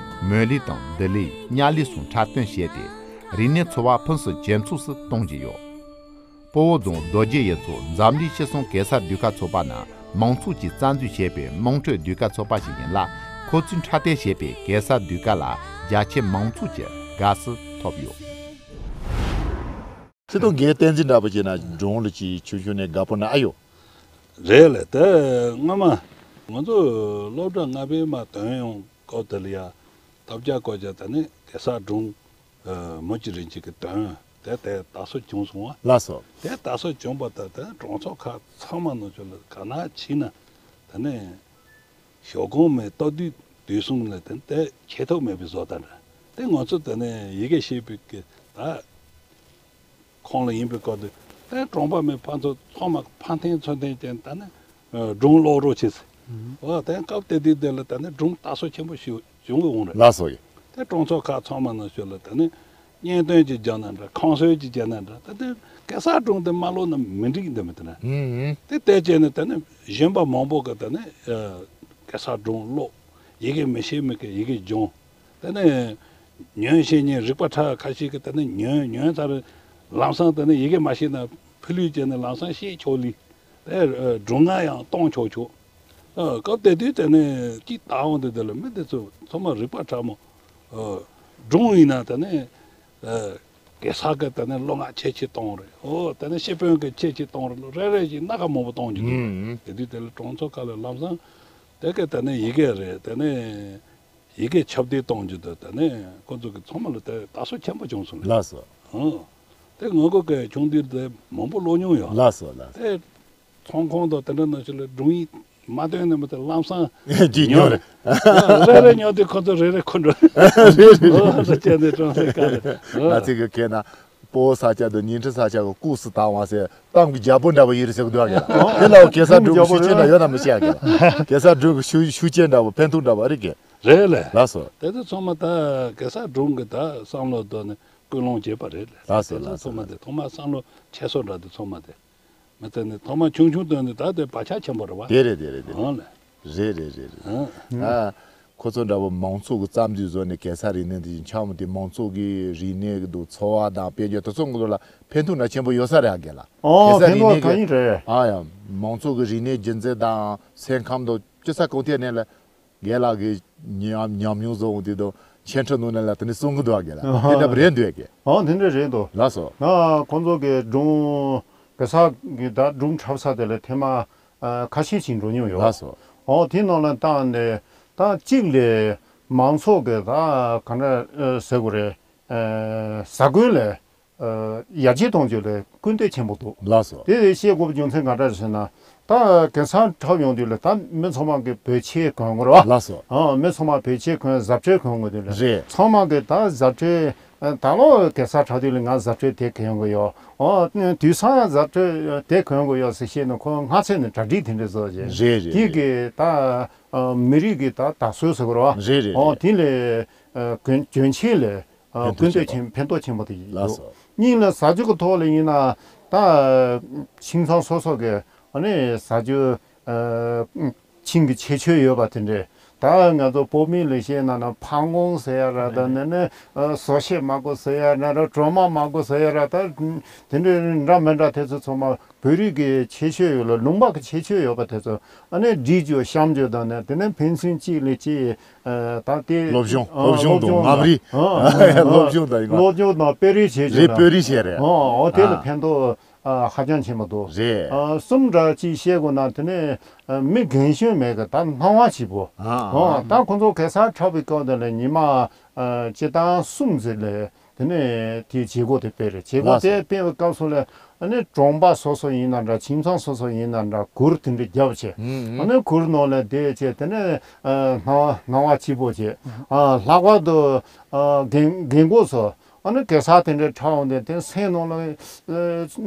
མོན་གླུ་དང་ལྡི་ལི། གཉའ་གླུ་སོགས་འཁྲབ་སྟོན་བྱས་ཏེ། རིག་གནས་འཚོ་བ་ཕུན་སུམ་ཇེ་ཚོགས་སུ་གཏོང་བཞིན་ཡོད། སྤོ་བོ་རྫོང་རྡོ་རྗེ་ཡི་མཚོ་འཛམ་གླིང་ཕྱི་སོང་གེ་སར་ཟློས་གར་ཚོགས་པ་ནི་མང་ཚོགས་ཀྱིས་རྩ་འཛུགས་བྱས་པའི་དམངས་ཁྲོད་ཟློས་གར་ཚོགས་པ་ཞིག་ཡིན་ལ། ཁོ་ཚོས་འཁྲབ་སྟོན་བྱས་པའི་གེ་སར་ཟློས་གར་ལ་རྒྱ་ཆེ་མང་ཚོགས་ཀྱི་དགའ་བསུ་ཐོབ་ཡོད། ཁྱེད་དང་རྒན་བསྟན་འཛིན་འདྲ་པོ་བྱས་ན་སྒྲུང་ལ་ཅིག་ཆུང་ཆུང་ནས་དགའ་པོ་ན་ཨ་ཡོད། རེད་ལ་དེ་སྔ་མ་ང་ཚོ་སློབ་གྲྭ་ལྔ་པའི་མ་ཐོན་ཡོང་སྐབས་དེ་ལ་ཡ་ཐབས་ཆག་བཀོད་བྱས་ད་ནི་གེ་སར་སྒྲུང་མུ་གཅིག་རིན་གཅིག་གི་དོན་དེ་དེ་དར་སྲོལ་བྱུང་སོང་བ། ལགས་སོ། དེ་དར་སྲོལ་བྱུང་བ་དང་དེ་གྲོང་ཚོ་ཁག་ཚང་མ་ནང་ཆོས་ལ་ག་ན་ཕྱིན་ན་ད་ནི། ཞོགས་གོང་མའི་ལྟོ་དུས་དུས་གསུམ་ལ་དེ་དེ་ཁྱད་ཐོག་མེད་པའི་བཟོ་ལྟ་འདྲ། དེ་ང་ཚོ་དེ་ནས་ཡི་གེ་ཤེས་པའི་གི་ད་ཁོང་ལ་ཡིན་པའི་སྐབས་དུ་དེ་གྲོང་པ་མི་ཕ་ཚོ་ཚང་མ་ཕན་ཐོགས་ཚོད་ལྡན་ཅན་ད་ནི་སྒྲུང་ཀློག་རོགས་བྱེད་ཟེར། འོ་དེ་སྐབས་དེ་དུས་དེ་ལ་ད་ནི་སྒྲུང་དར་སྲོལ་ཆེན་པོ་ཞིག་བྱུང་གི་འོང་རེད། ལགས་སོ། དེ་གྲོང་ཚོ་ཁག་ཚང་མ་ནང་ཆོས་ལ་ད་ནི། གཉེན་སྟོན་གྱི་རྒྱ་ན་འདྲ་ཁང་གསོལ་གྱི་རྒྱ་ན་འདྲ་ད་དེ་གེ་སར་སྒྲུང་དེ་མ་ཀློག་ན་མི་འགྲིག་འདི་མི་དེ་ན། ཨུ་ཨུ། དེ་ལྟས་བྱས་ནས་ད་ནི་གཞོན་པ་མང་པོ་གི་ད་ནི་གེ་སར་སྒྲུང་ཀློག་ཡི་གེ་མི་ཤེས་མི་གི་ཡི་གེ་སྦྱོང་། ད་ནི་ཉོན་ཤེས་མཁན་རིག་པ་ཕྲ་ཁ་ཤས་ཀྱི་ད་ནི་ཉོན་ཉོན་ཚར་ ལམ་སང་དེ་ནས་ཡི་གེ་མ་ཤེས་ན་ཕུ་ལུས་བྱས་ནས་ལམ་སང་ཤེས་ཆོག་ལི། དེ་སྒྲུང་ང་ཡང་གཏོང་ཆོག་ཆོག་ཨ། སྐབས་དེ་དུས་དེ་ནས་ཅིག་ལྟ་འོང་དུས་དེ་ལ་མི་དེ་ཚོ་ཚང་མ་རིག་པ་ཕྲ་མོ། ཨ། སྒྲུང་ཡིན་ན་དེ་ནས། ཨ། གེ་སར་གི་དེ་ནས་བློ་སྔགས་ཁྱད་ཆོས་གཏོང་རེད། ཨོ། དེ་ནས་སྤྱི་དཔོན་གི་ཁྱད་ཆོས་གཏོང་རེད། རེ་རེ་བཞིན་སྣ་ཁ་མང་པོ་གཏོང་རྒྱུ་འདུག་ཨུམ། དེ་དུས་དེ་ལ་གྲོང་ཚོ་ཁག་ལ་ལམ་སང་དེ་གི་དེ་ནས་ཡི་གེ་རེད། དེ་ནས་ཡི་གེ་ཁྱབ་གདལ་གཏོང་རྒྱུ་དང་། དེ་ནས་ཁོ་ཚོ་གི་ཚང་མ་ལ་དེ་དར་སྲོལ་ཆེན་པོ་བྱུང་སོང་ལ། ལགས་སོ། ཨོ། དེ་ང་གོ་གི་ཆུང་དུས་དེ་མང་པོ་ཀློག་མྱོང་ཡོད། ལགས་སོ། ལགས་སོ། དེ། ཚོང་ཁང་དང་དེ་འདྲ་ནང་བཞིན་ལ་སྒྲུང་ཡིག་མ་བཏོན་ནས་མི་དེ་ལམ་སང་ཉོ་རེད། རེ་རེ་ཉོ་དུས་ཁོ་ཚོ་རེ་རེ་འཁུར་འགྲོ། རེད་རེད། ཨོ། རེ་བྱས་ནས་གྲོང་གསེབ་ཁག་ལ། ཨོ། ང་ཚོ་གི་ཁྱེད་ན་སྤོ་བོ་ས་སྐྱ་དང་ཉི་ཁྲི་ས་སྐྱ་གི་སྐུ་སུ་དང་བ་སེ་གཏམ་གྱི་རྒྱལ་པོ་འདྲ་བ་ཡིན་རེད་ཟེར་གི་འདུག་ག་ལ། དེ་ལ་གེ་སར་སྒྲུང་གི་ཤུགས་རྐྱེན་འདྲ་ཡོད་ན་མི་ཤེས་ག་ལ། གེ་སར་སྒྲུང་གི་ཤུགས་ཤུགས་རྐྱེན་འདྲ་བ་ཕན་ཐོགས་འདྲ་བ་རེད་གི། རེད་ལ། ལགས་སོ། དེ་ཚོ་ཚང་མ་ད་གེ་སར་སྒྲུང་གི་ད་བསམ་བློ་གཏོང་ནས་ཀུན་སློང་བྱེད་པ་རེད་ལ། ལགས་སོ། དེ་ཚོ་ལགས་སོ། ཚང་མ་དེ་ཐོག་མ་བསམ་བློ་ཁྱེར་སོ་འདྲ་དེ་ཚང་མ་དེ། མི་ཚེ་ནི་ཐོག་མ་ཆུང་ཆུང་དོན་ནི་ད་དེ་བག་ཆགས་ཆེན་པོ་རེད་བ། དེ་རེད། དེ་རེད། དེ་འོང་ལ། རེད་རེད་རེད་རེད། ཨང་། ཨ། ཁོ་ཚོ་འདྲ་བོ་མང་ཚོགས་ཀྱི་རྩ་འཛུགས་བཟོ་ནས་གེ་སར་རིག་གནས་འདི་བཞིན་ཆགས་མི་དེ་མང་ཚོགས་ཀྱི་རིག་གནས་ཀྱི་འདུག་འཚོ་བ་དང་དཔལ་འབྱོར་དེ་ཚོ་ངོ་ལ་ཕན་ཐོགས་འདྲ་ཆེན་པོ་ཡོད་ས་རེད་ཨ། རྒན་ལགས། ཨོ། གེ་སར་ཕན་ཐོགས་རིག་གནས་ཀྱི་ད་ཡིན་རེད། ཨ་ཡང་མང་ཚོགས་ཀྱི་རིག་གནས་རྒྱུན་འཛིན་དང་སེམས་ཁམས་དང་སྤྱི་ས་གང་ཐད་ནས་ལ། རྒན་ལགས་ཀྱི་ཉམས་ཉམས་མྱོང་བཟོ་འོང་དུས་དང་ཆེ་ཕྲ་ནང་ནས་ལ་དེ་ནས་གསུང་གི་འདུག་ཨ། རྒན་ལགས་དེ་འདྲ་རེད་འདུག་ཨ། ཨ། དེ་འདྲ་རེད་འདུག་ལགས་སོ། ང་ཁོང་ཚོ་གི་སྒྲུང་གེ་སར་གི་ད་སྒྲུང་འཁྲབ་ས་དེ་ལ་ཐེངས་མ་ཨ་ཁ་ཤས་ཤིག་འགྲོ་མྱོང་ཡོད། ལགས་སོ། ཨོ། དེ་ནང་ལ་བཏང་ནས་ད་གཅིག་ལས་མང་ཚོགས་ཀྱི་ད་ག་འདྲ་ཟེར་དགོས་རེད། ཨ། ཟ་ཁང་ལ། ཨ། ཡར་རྒྱས་གཏོང་རྒྱུ་ལ་སྐུལ་འདེད་ཆེན་པོ་འདུག་ལགས་སོ། དེ་བཤད་དགོས་པའི་རྒྱུ་མཚན་ག་འདྲ་རེད་ཟེར་ན། ད་གེ་སར་འཁྲབ་ཡོང་དུས་ལ་ད་མི་ཚང་མ་གི་བོད་ཆས་གོན་དགོས་རེད་བ། ལགས་སོ། ཨ། མི་ཚང་མ་བོད་ཆས་གོན་གཟབ་འཕྲལ་གོན་དགོས་དུས་ལ། རེད། ཚང་མ་གི་ད་གཟབ་འཕྲལ། ཨ། ད་ལོ་གེ་སར་འཁྲབ་དུས་ལ་ང་གཟབ་འཕྲལ་དེ་གོན་དགོས་ཡོད། ཨོ། དུས་སང་གཟབ་འཕྲལ་དེ་གོན་དགོས་ཡོད་ཟེར་བཤད་ན་ཁོ་སྔ་ཚེ་ནས་གྲ་སྒྲིག་དེ་འདྲ་བཟོ་བྱས། རེད་རེད། དེ་རེད། གི་ད་ཨ་མི་རིགས་ཀྱི་ད་དར་སྲོལ་ཟེར་དགོས་རེད་བ། རེད་རེད། ཨོ། རེད། དེ་ལས་ཨ་གྱོན་གྱོན་ཆས་ལས། ཨ། ཕན་ཐོགས་སྐུལ་འདེད་ཆེན་པོ། ཕན་ཐོགས་ཆེན་པོ་དེ་ཡིན། ལགས་སོ། གཉིས་ལ་ཟ་རྒྱུ་གི་ཐོག་ལ་ཡིན་ན་ད་ཁྱིམ་ཚང་སོ་སོ་གི་ཨ་ནི་ཟ་རྒྱུ། ཨ། ཆིང་གི་ཁྱད་ཆོས་ཡོད་པ་དེ་འདྲས། ད་ང་ཚོ་བོད་མི་ལ་བཤད་ན་ན་ཕག་མགོ་ཟེར་ཡ་ར། ད་ནི་ནི་ཨ་བཟོ་ཤེས་མ་དགོས་ཟེར་ཡ་ན་ར། གྲོ་མ་མ་དགོས་ཟེར་ཡ་ར། ད་དེ་འདྲས་འདྲ་མི་འདྲ་དེ་ཚོ་ཚང་མ་བོད་རིགས་ཀྱི་ཁྱད་ཆོས་ཡོད་ལ། ལུང་པ་གི་ཁྱད་ཆོས་ཡོད་པ་དེ་ཚོ་ཨ་ནི་སྒྲིག་རྒྱུ་བཤམས་རྒྱུ་དང་ནི་དེ་ནས་ཕན་ཚུན་གཅིག་ལས་གཅིག་ཨ། ད་དེ་སློབ་སྦྱོང་། ཨ། སློབ་སྦྱོང་དང་། སློབ་སྦྱོང་། ང་རི། ཨ། སློབ་སྦྱོང་དང་། ཡིན་ན་སློབ་སྦྱོང་དང་དཔེ་རིས་བྱེད་རེད། རེད། དཔེ་རིས་བྱེད་རེད། ཨ། ཨོ། དེ་ལ། ཨ། ཕན་ཐོགས་ཨ་ཧ་ཅང་ཆེན་པོ་འདུག་རེད། ཨ། གསུམ་འདྲ་གཅིག་བཤད་དགོས་ན་དེ་ནས་ཨ་མི་རྒན་གཞོན་མེད་གི་ད་སྣང་བ་སྐྱིད་པོ། ཨ། ཨ། ཨ། ད་ཁོང་ཚོ་གེ་སར་འཁྲབ་པའི་སྐབས་དེ་ལ་ཉི་མ་ཨ་སྤྱི་བཏང་གསུམ་ཙམ་ལས། དེ་ནས་དེའི་བྱེད་སྒོ་དེ་སྤེལ་རེད། བྱེད་སྒོ། ལགས་སོ། དེ་སྤེལ་བའི་སྐབས་སུ་ལ་ཨ་ནི་གྲོང་པ་སོ་སོ་ཡིན་ན་འདྲ། ཁྱིམ་ཚང་སོ་སོ་ཡིན་ན་འདྲ། གུར་དེ་འདྲ་བརྒྱབ་བྱས། ཨུ་ཨུ། ཨ་ནི་གུར་ནང་ལ་བསྡད་བྱས། དེ་ནས་ཨ་སྣང་བ་སྣང་བ་སྐྱིད་པོ་བྱས། ཨ། ལྷག་པར་དུ་ཨ་རྒན་རྒན་གོག་ཚོ་ཨ་ནི་གེ་སར་དེ་འདྲ་འཁྲབ་འོང་དུས་དེ་སེམས་ནང་ལ་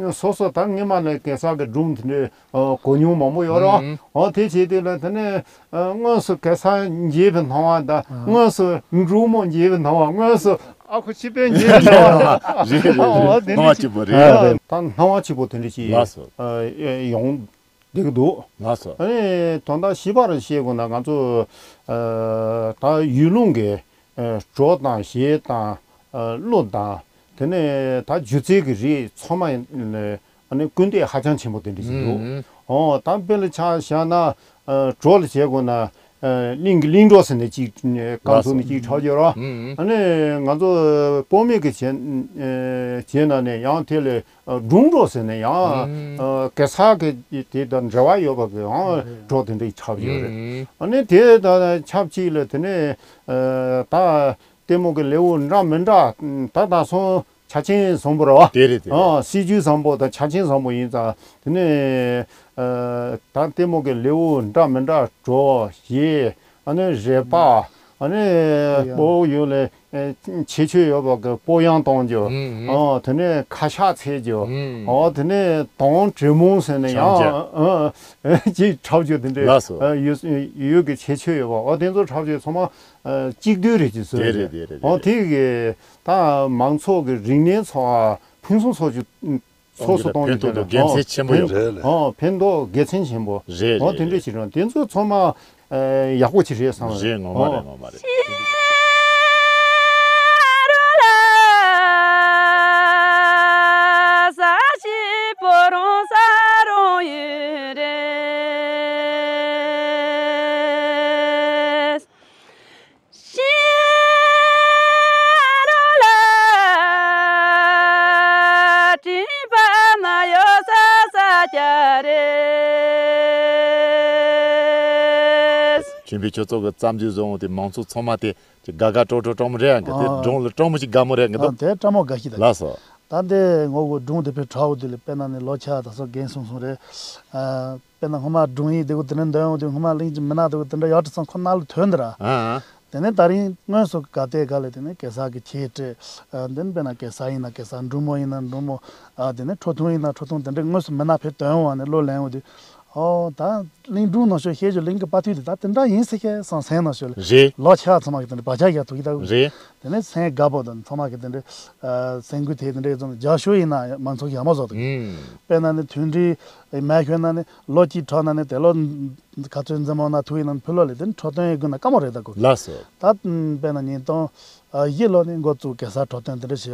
ཨ་སོ་སོ་ད་སྔོན་མ་ནས་གེ་སར་གྱི་སྒྲུང་དེ་འདྲ་ཨ་གོ་མྱོང་མང་པོ་ཡོད་རེད་བ། ཨུ་ཨུ། ཨོ། དེ་བྱས་དུས་ལ་དེ་ནས། ཨ། དངོས་སུ་གེ་སར་མཇལ་བའི་སྣང་བ་དང་། ཨ། དངོས་སུ་འབྲུག་མོ་མཇལ་བའི་སྣང་བ། དངོས་སུ་ཨ་ཁུ་སྤྱི་དཔོན་མཇལ་བའི་སྣང་བ། རེད་རེད་རེད། ཨོ། དེ་འདྲ་སྣང་བ་ཞིག་སྐྱིད་པོ་རེད། ཨ། ད་སྣང་བ་སྐྱིད་པོ་དེ་འདྲ་ཞིག་ལགས་སོ། ཨ། ཡོང་བསྡད་ཀྱི་འདུག་ལགས་སོ། ཨ་ནི་དོན་དག་ཞིབ་པར་བཤད་དགོས་ན་ང་ཚོ་ཨ་ད་ཡུལ་ལུང་གི་ཨ་གྲོ་དང་ཞེ་དང་ཨ་ཀླུ་དང་། དེ་ནས་ད་སྒྱུ་རྩལ་གྱི་རིགས་ཚང་མ་ནས་ཨ་ནི་སྐུལ་འདེད་ཧ་ཅང་ཆེན་པོ་དེ་འདྲ་ཞིག་འདུག་ཨུ་ཨུ། ཨོ། ད་དཔེ་ལ་ཆ་བཞག་ན་ཨ་གྲོ་ལ་བྱེད་དགོས་ན་ཨ་གླིང་གི་གླིང་གྲོ་ཟེར་ནས་གཅིག་རྐང་ཚུགས་ནས་གཅིག་འཁྲབ་ཡོད་ར། ཨུ་ཨུ། ཨ་ནི་ང་ཚོ་བོད་མི་གི་བྱེད་ཨ་བྱེད་ན་ནས་ཡང་དེ་ལས་ཨ་སྒྲུང་གྲོ་ཟེར་ནས་ཡང་ཨུ་ཨུ། ཨ་གེ་སར་གི་དེ་དང་འབྲེལ་བ་ཡོད་པ་གི་ཡང་ཨུ་ཨུ། གྲོ་དེ་འདྲ་འཁྲབ་ཡོད་རེད། ཨུ་ཨུ། ཨ་ནི་དེ་དང་ཆབས་ཅིག་ལ་དེ་ནས་ཨ་ད། ལྟད་མོ་གི་ལེའུ་འདྲ་མི་འདྲ། ད་ད་སོང་ཆ་ཆེན་བཟང་པོ་རེད་བ། དེ་རེད་དེ་རེད། ཨ། སྲིད་ཇུས་བཟང་པོ་དང་ཆ་ཆེན་བཟང་པོ་ཡིན་ཙང་། དེ་ནས་ཨ་ད་ལྟད་མོ་གི་ལེའུ་འདྲ་མི་འདྲ། གྲོ་ཞེ། ཨ་ནི་རས་པ། ཨ་ནི་སྤོ་ཡོད་ལ་ཨ་ཁྱད་ཆོས་ཡོད་པ་གི་སྤོ་གཡང་གཏོང་རྒྱུ། ཨ་དེ་ནས་ཁ་ཤགས་འཚལ་རྒྱུ། ཨ་དེ་ནས་དོང་དྲེད་མོང་ཟེར་ནས་ཡང་ཨ་ཅིག་འཁྲབ་རྒྱུ་དེ་འདྲ། ལགས་སོ། ཨ་ཡོད་ཡོད་གི་ཁྱད་ཆོས་ཡོད་པ། ཨ་དེ་ཚོ་འཁྲབ་རྒྱུ་ཚང་མ། ཨ་གཅིག་བསྡུས་རེད་ཅེས་ཟེར། དེ་རེད་དེ་རེད། ཨོ་དེ་གི་ད་མང་ཚོགས་ཀྱི་རིག་གནས་འཚོ་བ་ཕུན་སུམ་ཚོགས་ཀྱི་ཚོགས་སུ་གཏོང་རྒྱུ་ཕན་ཐོགས་དེ་དགེ་མཚན་ཆེན་པོ་ཡོད། རེད་ལ། ཨོ་ཕན་ཐོགས་དགེ་མཚན་ཆེན་པོ། རེད་ཨོ་རེད་དེ་འདྲ་རེད། ཞིག་རེད། དེ་ཚོ་ཚང་མ་ཨ་ཡག་པོ་ཅིག་རེད་བསམ། རེད་ངོ་མ་རེད། ཨོ་ངོ་མ་རེད། ཡིན་པའི་ཁྱོད་ཚོ་གི་རྩ་འཛུགས་བཟོ་འོང་དེ་མང་ཚོགས་ཚང་མ་དེ་ཅིག་དགའ་དགའ་སྤྲོ་སྤྲོ་སྤྲོ་མོ་རེད་ཡང་གི་དེ་ཨ། སྒྲུང་ལ་སྤྲོ་མོ་ཅིག་དགའ་མོ་རེད་ཡང་གི་ཨ། འདུག་དེ་སྤྲོ་མོ་དགའ་ཤི་ད། ལགས་སོ། ད་འདི་ངོ་བོ་སྒྲུང་དེ་ཕེ་ཁྲའོ་དེ་ལ་དཔེར་ན་ནི་ལོ་ཆ་ད་སོ་རྒན་སོང་སོང་རེད། ཨ། དཔེར་ན་སྔོན་མ་སྒྲུང་ཡིག་དེ་གོ་དེ་ནས་འདོན་འོང་དུས་སྔོན་མ་གླིང་གི་མི་སྣ་དེ་གོ་དེ་འདྲ་ཡག་དྲི་ཚང་ཁོ་ན་ལ་ཐོན་འདི་ར། ཨ། དེ་ནས་ད་རིང་དངོས་སུ་ག་དེ་ག་ལས་དེ་ནས་གེ་སར་གྱི་ཆས་སྤྲས། ཨ། དེ་ནས་དཔེར་ན་གེ་སར་ཡིན་ན་གེ་སར། འབྲུག་མོ་ཡིན་ན་འབྲུག་མོ། ཨ། དེ་ནས་ཁྲོ་ཐུང་ཡིན་ན་ཁྲོ་ཐུང་དེ་འདྲའི་དངོས་སུ་མི་སྣ་ཕེ་དོན་འོང་བ་ནས་བློ་ལེན་འོང་དུས། ཨོ་ད་གླིང་སྒྲུང་ནང་ཤོད་ཤེས་ཀྱི་གླིང་གི་དཔའ་ཐུལ་དེ་ད་དེ་འདྲ་ཡིན་ཟེར་ཁན་སང་སེམས་ནང་ཤོད་ལ། རེད། ལོ་ཆ་ཚང་མ་གི་དེ་འདྲ་བག་ཆགས་རྒྱག་ཐུབ་ཀྱི་ད། རེད། དེ་ནས་སེམས་དགའ་པོ་དང་ཚང་མ་གི་དེ་འདྲ། ཨ། སེམས་འགུལ་ཐེབས་དེ་འདྲ་ཡོད་ཙང་རྒྱ་ཤོད་ཡིན་ན་མང་ཚོགས་ཀྱི་ཡག་མོ་བཟོ་འདུག་ཨུམ། དཔེར་ན་ནི་མཐུན་སྒྲིལ་མེད་ཤོད་ན་ནི་ལོ་གཅིག་འཕྲོ་ན་ནི་དེ་ལོ་ག་ཚོད་འཛིན་མོ་ན་ཐུག་ཡིན་ན་ཕུ་ལོ་ལས་དེ་འཕྲོ་དོན་ཡི་དགོས་ན་དཀའ་མོ་རེད་ད་གོ། ལགས་སོ། ད་དཔེར་ན་ཉིས་སྟོང་བཞི་ལོ་ནས་འགོ་བཙུགས་གེ་སར་འཕྲོ་དོན་དེ་འདྲ་བྱས་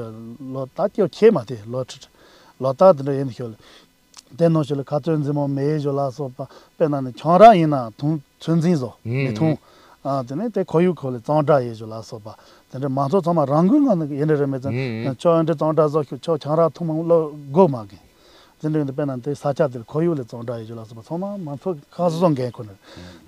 ལོ་ད་སྐྱོ་ཁྱེད་མ་དེ་ལོ་ཁྲི་ལོ་ད་དེ་འདྲ་ཡིན་ཤོད་ལ། དེ་ནང་བཞིན་ལ་ཁ་ཚོན་འཛིན་མོ་མེ་ཡི་བཞོ་ལ་སོགས་པ། དཔེར་ན་ནི་ཆང་རག་ཡིན་ན་དུང་ཚོད་འཛིན་བཟོ་ཨུམ། མི་འཐུང་། ཨ། དེ་ནས་དེ་ཁོར་ཡུག་ཁོ་ལ་གཙང་སྦྲ་ཡི་བཞོ་ལ་སོགས་པ། དེ་འདྲ་མང་ཚོགས་ཚང་མ་རང་འགུལ་ངང་ནས་ཡིན་འདྲ་རེད་མེད་ཙང་ཨུམ། ཁྱོད་འདྲ་གཙང་སྦྲ་བཟོ་ཤོག་ཁྱོད་ཆང་རག་འཐུང་མང་ལོ་དགོས་མ་གི། དེ་འདྲ་ཡིན་དུས་དཔེར་ན་དེ་ས་ཆ་དེར་ཁོར་ཡུག་ལ་གཙང་སྦྲ་ཡི་བཞོ་ལ་སོགས་པ་ཚང་མ་མང་ཚོགས་ཁག་སོ་སོ་འགན་ཁུར་ནས།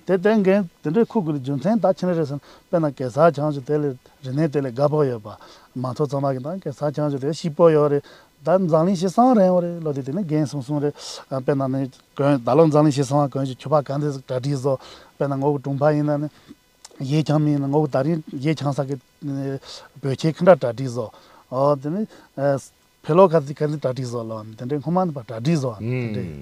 དེ་དེ་འགན་དེ་འདྲའི་ཁུར་དགོས་ལ་རྒྱུ་མཚན་ད་ཕྱི་ནས་རེད་ཟེར་ན་དཔེར་ན་གེ་སར་ཆང་ཞིག་དེ་ལས་རིག་གནས་དེ་ལས་དགའ་པོ་ཡོད་པ། མང་ཚོགས་ཚང་མ་གི་ད་གེ་སར་ཆང་ཞིག་དེ་སྐྱིད་པོ་ཡོད་རེད། ད་འཛམ་གླིང་སྤྱི་བསང་རན་བ་རེད་ལོ། དེ་དེ་ནི་རྒན་སོང་སོང་རེད། ཨ། དཔེར་ན་ནི་གོན་ད་ལོ་འཛམ་གླིང་སྤྱི་བསང་གོན་ཞིག་ཁྱོད་པ་ག་འདི་གྲ་སྒྲིག་བཟོ། དཔེར་ན་ངོ་གི་གྲོང་པ་ཡིན་ན་ནི་ཡས་ཆང་མིན་ན་ངོ་གི་ད་རིང་ཡས་ཆང་ས་གི་བོད་ཆས་ཁི་འདྲ་གྲ་སྒྲིག་བཟོ། ཨོ་དེ་ནི་ཨ། ཕེ་ལོ་ག་འདི་ག་འདི་གྲ་སྒྲིག་བཟོ་ལོ། དེ་འདྲའི་སྔོན་མ་ནི་པ་གྲ་སྒྲིག་བཟོ་བ་དེ་འདྲའི།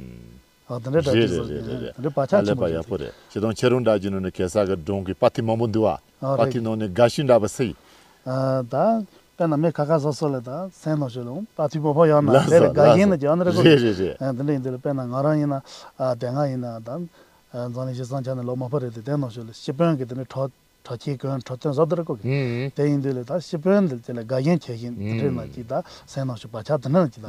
ཨོ་དེ་འདྲའི་གྲ་རེད་སྒྲིག་བཟོ་རེད་རེད་རེད་རེད། དེ་འདྲའི་བག་ཆགས་ཆེན་པོ་ཞིག་ཡག་པོ་རེད། ཁྱེད་དང་ཁྱེད་རང་འདྲ་བྱས་ནས་ནི་གེ་སར་གི་སྒྲུང་གི་པར་ཐིག་མང་པོ་འདུག་བ། ཨ། པར་རེད། ཐིག་ནང་ནས་དགའ་ཤོས་འདྲ་པོ་སུ་ཡིན། ཨ། ད་དཔེར་ན་མི་ཁ་ཁ་སོ་སོ་ལ་ད་སེམས་ནང་ཞོལ་ལ་པར་ཐིག་པོ་ཕོ་ཡོད་ན་ལགས་དེ་ལ་སོ་དགའ་ལགས་ཡིན་ན་སོ་ཅི་ཡོད་ན་རེད་གོ། རེད་རེད་རེད། ཨ། དེ་འདྲ་ཡིན་དུས་ལ་དཔེར་ན་ང་རང་ཡིན་ན། ཨ། དེ་སྔ་ཡིན་ན་ད། ཨ། འཛམ་གླིང་སྤྱི་བསང་ཆ་ནས་ལོ་མང་པོ་རེད་དེ་དེ་ནང་ཞོལ་ལ་སྤྱི་དཔོན་གྱི་དེ་ནས་གྲོགས། གྲོགས་ཁྱེད་ཀུན་གྲོགས་སྟོན་བཟོ་འདི་ར་གོ་གི། ཨུམ། དེ་ཡིན་དུས་ལས་ད་སྤྱི་དཔོན་འདི་དེ་ལ་དགའ་ཞེན་ཆེ་ཞིང་དེ་འདྲའི་ནང་གི་ད་སེམས་ནང་ཞུགས་པ་ཆགས་དེ་འདྲ་ནང་གི་ད།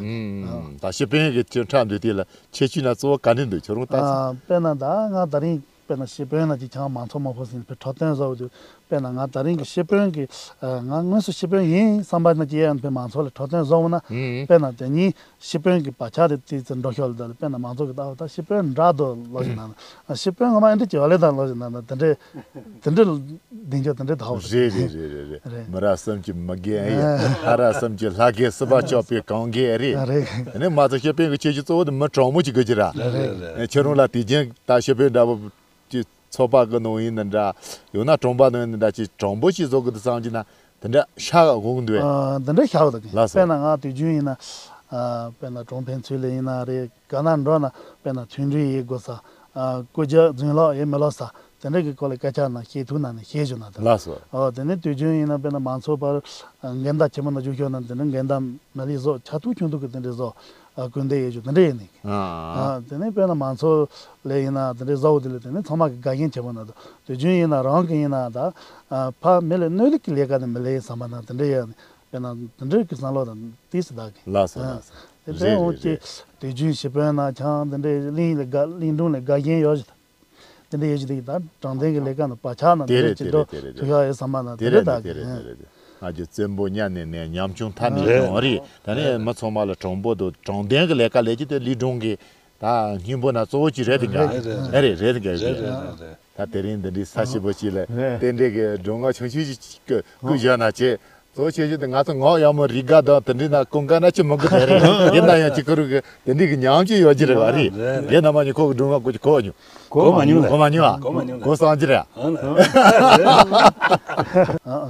ཨུམ། ད་སྤྱི་དཔོན་གྱི་ཁྲི་ཁྲག་འདུས་དེ་ལ་ཁྱད་ཆོས་ན་གཙོ་བོ་ག་འདྲ་འདུག་ཁྱོད་རང་ལྟ་ཚུལ། ཨ། དཔེར་ན་ད་ང་ད་རིང་དཔེར་ན་སྤྱི་དཔོན་ལ་ཅིག་ཆང་མང་ཚོགས་མང་པོ་ཟིན་པའི་གྲོགས་སྟོན་བཟོ་འདུག་དཔེར་ན་ང་ད་རིང་གི་སྤྱི་དཔོན་གྱི། ཨ། ང་དངོས་སུ་སྤྱི་དཔོན་ཡིན་བསམ་པ་ན་ཅི་ཡང་པའི་མང་ཚོགས་ལ་གྲོགས་སྟོན་བཟོ་འོང་ན། ཨུམ། དཔེར་ན་དེ་ཉིད། སྤྱི་དཔོན་གྱི་བག་ཆགས་དེ་ཏི་ཙི་འགྲོ་ཤོར་ལ་ད་ལ་དཔེར་ན་མང་ཚོགས་ཀྱི་ལྟ་བ་ད་སྤྱི་དཔོན་འདྲ་དོ་ལོ་ཞིག་ན་ན། སྤྱི་དཔོན་ངོ་མ་ཨེ་འདྲ་བྱེད་བ་ལས་དང་ལོ་ཞིག་ན་ན་དེ་འདྲས་དེ་འདྲས་ལྡིང་ཆོག་དེ་འདྲས་ད་ཧོ། རེད་རེད་རེད་རེད་རེད། རེད། མི་རབས་གསུམ་གྱི་མི་རྒན་ཨེ་ཡིན། ལྷ་རབས་གསུམ་གྱི་ལྷ་རྒན་སྲིད་པ་སྐྱོབ་པའི་གངས་རྒན་ཨེ་རེད། ཨ་རེད། དེ་ནས་མ་ཚད་སྤྱི་དཔོན་གྱི་ཁྱད་ཆོས་གཙོ་བོ་དེ་མི་དྲང་མོ་ཅིག་དགོས་ཀྱི་ར། རེད་རེད། ཁྱེད་རང་ལ་དུས་རྒྱུན་ད་སྤྱི་དཔོན་འདྲ་བོ། ཀྱི་ཚོགས་པ་གི་ནང་ཡིན་ན་འདྲ། ཡང་ན་གྲོང་པ་ནང་ཡིན་ན་འདྲ་ཅིག་དྲང་པོ་ཞིག་བཟོ་དགོས་འདུག་བསམ་གྱི་ན་དེ་འདྲ་ཤ་འོང་འདུག་ཨ། འདི་འདྲ་ཤ་འོང་འདུག་ལགས་སོ། དཔེར་ན་ང་དུས་རྒྱུན་ཡིན་ན། ཨ། དཔེར་ན་གྲོང་ཕན་ཚུལ་ལས་ཡིན་ན་རེད། ག་ན་འགྲོ་ན་དཔེར་ན་མཐུན་སྒྲིལ་ཡིན་དགོས་ས། ཨ། སྐུ་རྒྱབ་རྫུན་ལོག་ཡིན་མི་ལོག་ས། དེ་འདྲ་གི་སྐོར་ལ་སྐད་ཆ་ན་བཤད་ཐུབ་ན་ནི་བཤད་བཞག་ན་ད། ལགས་སོ། ཨོ་དེ་ནས་དུས་རྒྱུན་ཡིན་ན་དཔེར་ན་མང་ཚོགས་བར་འགལ་ཟླ་ཆེན་པོ་ན་འཇུག་ཤོར་ན་དེ་འདྲ་འགལ་ཟླ་མ་ལུས་བཟོ་ཆ་ཐུག་ཆུང་ཐུག་གི་དེ་འདྲ་བཟོ། ཨ། སྐུལ་འདེད་ཡོད་རྒྱུ་དེ་འདྲ་ཡིན་ནི། ཨ། ཨ། དེ་ནས་དཔེར་ན་མང་ཚོགས་ལས་ཡིན་ན་དེ་འདྲའི་བཟོ་བོ་དེ་ལས་དེ་ནས་ཚང་མ་གི་དགའ་ཞེན་ཆེན་པོ་ན་དུ་དུས་རྒྱུན་ཡིན་ན་རང་གི་ཡིན་ན་ད། ཨ། ཕ་མི་ལ་གནོད་ལུགས་ཀྱི་ལས་ཀ་ནི་མི་ལས་བསམ་པ་ན་དེ་འདྲ་ཡོད་ནི། དཔེར་ན་དེ་འདྲའི་གི་བསམ་བློ་དང་ཏིས་སི་བདག་གི། ལགས་སོ། ཨ། ལགས་སོ། དེ་རེད་འོ་རེད་ཅེ་རེད། དུས་རྒྱུན་ཞི་དཔོན་ན་ཆང་དེ་འདྲའི་གླིང་ལ་དགའ་གླིང་སྒྲུང་ལ་དགའ་ཞེན་ཡོད་ཞིག་དེ་འདྲ་ཡོད་ཅིག་དེ་ད་དྲང་བདེན་གྱི་ལས་ཀ་ནང་བག་ཆགས་ནང་དེ་དེ་རེད་ཅིག་དེ་འགྲོ་རེད་དེ་རེད་ཐུག་ཡག་ཡོད་བསམ་པ་ན་དེ་དེ་རེད་རེད་ད་དེ་རེད་དེ་རེད་དེ། ང་རྒྱལ་བཙན་པོ་གཉའ་ནས་ནས་ཉམ་ཆུང་མཐའ་ནས་ཡོང་རེད། ད་ནས་མི་ཚང་མ་ལ་དྲང་པོ་དང་དྲང་བདེན་གྱི་ལས་ཀ་ལས་ཀྱི་དེ་ལི་སྒྲུང་གི་ད་སྙིང་པོ་ན་གཙོ་བོ་ཅིག་རེད་དེ་ག་རེད་རེད་དེ་ག་རེད་དེ། ད་དེ་རིང་འདི་འདྲའི་ས་ཞིབ་པོ་ཅིག་ལ་རྟེན་འབྲེལ་གྱི་སྒྲུང་ང་ཆུང་ཆུང་ཅིག་བསྐུར་བཞག་ན་ཆེ། གཙོ་ཆེ་ཤོས་དེ་ང་ཚོ་ངག་ཡག་མོ་རིག་ག་དང་དེ་འདྲའི་ན་ཀུན་དགའ་ན་ཅི་མི་དགོས་དེ་རེད། ཡིན་ན་ཡང་ཅི་ཁུ་རུ་གི་དེ་འདྲའི་གི་ཉམས་ཀྱི་ཡོད་ཀྱི་རེད་བ་རེད། རེད་རེད། རྒན་རྣམ་པ་གཉིས་ཁོ་གི་སྒྲུང་ང་གོ་ཅི་གོ་མྱོང་། གོ་མ་མྱོང་ལ། གོ་མ་མྱོང་ཨ། གོ་མ་མྱོང་ལ། གོ་སོང་ཅི་རེད། ཨ་ལ།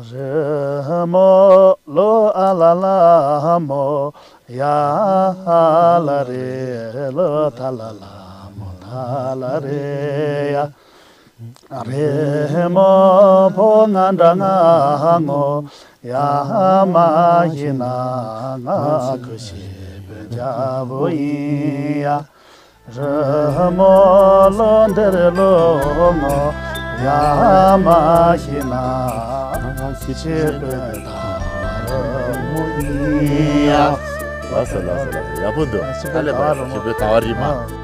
རི་མོ་ལོ་ཨ་ལ་ལ་མོ་ཡ་ལ་རེ་ལོ་ཐ་ལ་ལ་མོ་ཐ་ལ་རེ་ཡ། རི་མོ་ཕོ་ང་འདྲ་ང་ངོ་ཡ་མ་ཤི་ན་ང་ཁུ་ཤི་བོ་རྒྱ་བོ་ཡིན་ཡ། རི་མོ་ལོ་འདིར་ལོ་ངོ་ཡ་མ་ཤི་ན་ང་ཤི་བོ་ད་རི་མོ་ཡིན་ཡ། ལགས་སོ་ལགས་སོ་ལགས་སོ། ཡག་པོ་འདུག་ཨ་ལེ་བ་ཤི་བོ་ད་རི་མ།